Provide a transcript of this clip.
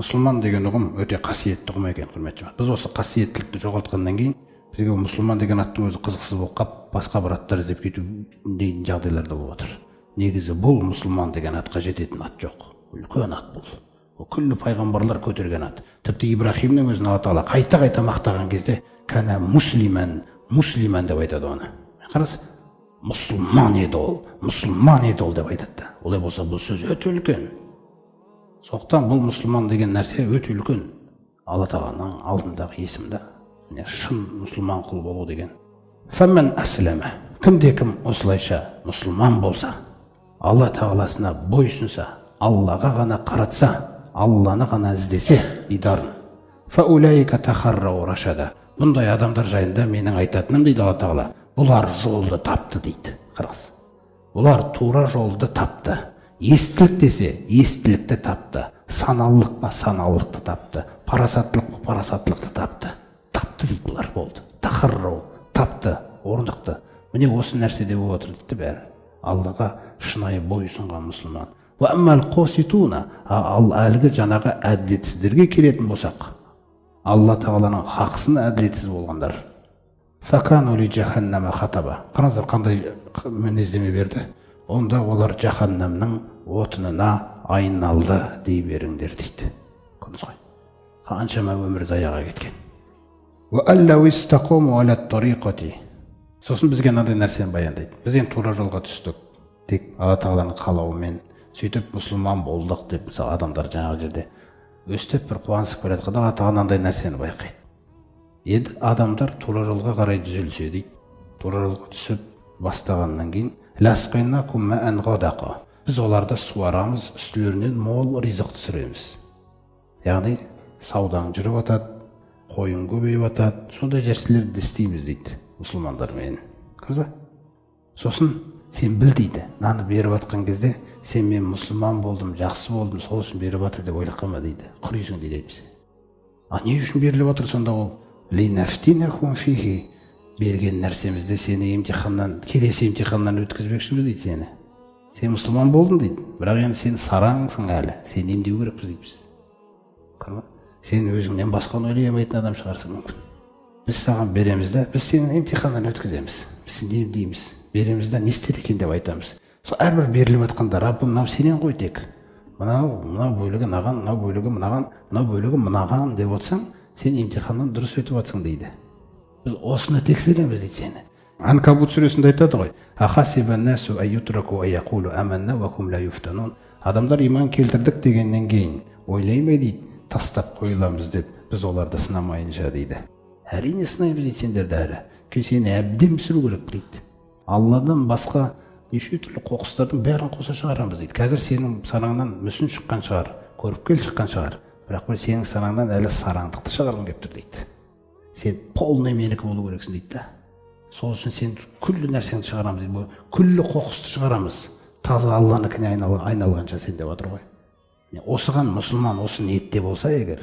Мұсылман деген ұғым өте қасиетті ұғым екен, құрметті жамағат. Біз осы қасиеттілікті жоғалтқаннан кейін бізге мұсылман деген аттың өзі қызықсыз болып қалып, басқа бір аттар іздеп кету дейтін жағдайлар да болып отыр. Негізі бұл мұсылман деген атқа жететін ат жоқ. Үлкен ат бұл. Ол күллі пайғамбарлар көтерген ат. Тіпті Ибрахимнің өзін Алла Тағала қайта-қайта мақтаған кезде кәна муслиман, муслиман деп айтады оны. Қарасы, мұсылман еді ол, мұсылман еді ол деп айтады да. Олай болса бұл сөз өте үлкен. Сондықтан бұл мұсылман деген нәрсе өте үлкен. Алла Тағаланың алдындағы есім да. Міне, шын мұсылман құл болу деген. Фәмән әсләмә. Кімде кім осылайша мұсылман болса, Алла Тағаласына бойсұнса, Аллаға ғана қаратса, Алланы ғана іздесе, дидарын. Фәуләйка тахаррау рашада. Бұндай адамдар жайында менің айтатыным, дейді Алла Тағала, бұлар жолды тапты дейді. Қараңыз. Бұлар тура жолды тапты. Естілік десе, естілікті тапты. Саналылық па, саналылықты тапты. Парасаттылық па, парасаттылықты тапты. Тапты дейді бұлар, болды. Тахаррау, тапты, орнықты. Міне осы нәрседе болып отыр дейді бәрі. Аллаға шынайы бойұсынған мұсылман. Уа аммал қоситуна, ал әлгі жаңағы әділетсіздерге келетін болсақ, Алла Тағаланың хақысын әділетсіз болғандар. Факану ли жаханнама хатаба. Қараңыздар, қандай мінездеме берді. Онда олар жаханнамның отынына айналды дей беріңдер дейді. Көрдіңіз ғой. Қаншама өмір заяға кеткен. Уа аллау истақому аля тариқати. Сосын бізге мынандай нәрсені баяндайды. Біз енді тура жолға түстік. Тек Алла Тағаланың қалауымен сөйтіп мұсылман болдық деп, мысалы, адамдар жаңағы жерде өстіп бір қуанысып келе жатқанда Алла Тағала мынандай нәрсені байқайды. Енді адамдар тура жолға қарай түзелсе дейді. Тура жолға түсіп бастағаннан кейін ласқайнакум маан ғадақа. Біз оларды суарамыз, үстілерінен мол ризық түсіреміз. Яғни саудаң жүріп атады, қойың көбейіп атады, сондай нәрселерді істейміз дейді мұсылмандармен. Көрдіңіз ба? Сосын сен біл дейді, наны беріп атқан кезде сен мен мұсылман болдым, жақсы болдым, сол үшін беріп атыр деп ойлап қалма дейді. Құрисың дейді әйтпесе. А не үшін беріліп отыр сонда ол? Линафтинахум фихи. Берген нәрсемізде сені емтиханнан, келесі емтиханнан өткізбекшіміз дейді сені. Сен мұсылман болдың дейді, бірақ енді сен сараңсың әлі, сені емдеу керекпіз дейді біз. Көрдің ба? Сен өзіңнен басқаны ойлай алмайтын адам шығарсың мүмкін. Біз саған береміз да, біз сені емтиханнан өткіземіз, біз сені емдейміз, береміз да, не істеді екен деп айтамыз. Сол әрбір беріліп жатқанда, Раббым, мынау сенен ғой тек. Мынау, мынау бөлігі мынаған, мынау бөлігі мынаған, мынау бөлігі мынаған деп отырсаң, сен емтиханнан дұрыс өтіп жатсың дейді. Біз осыны тексереміз дейді сені. Анкабут сүресінде айтады ғой. Ахасибан-насу ай-ютраку ай-яқулу аманна ва хум ла юфтанун. Адамдар иман келтірдік дегеннен кейін ойлай ма дейді, тастап қойыламыз деп, біз оларды сынамайынша дейді. Әрине сынаймыз дейді сендерді әлі. Өйткені сені әбден пісіру керек дейді. Алладан басқа неше түрлі қоқыстардың бәрін қоса шығарамыз дейді. Қазір сенің санаңнан мүсін шыққан шығар, көріпкел шыққан шығар, бірақ бір сенің санаңнан әлі сараңдықты шығарғым келіп тұр дейді. Сен полный менікі болу керексің дейді да. Сол үшін сен күллі нәрсеңді шығарамыз дейді. Бұл күллі қоқысты шығарамыз. Таза Алланыкіне айналғанша сен деп отыр ғой. Осыған мұсылман осы ниетте болса егер,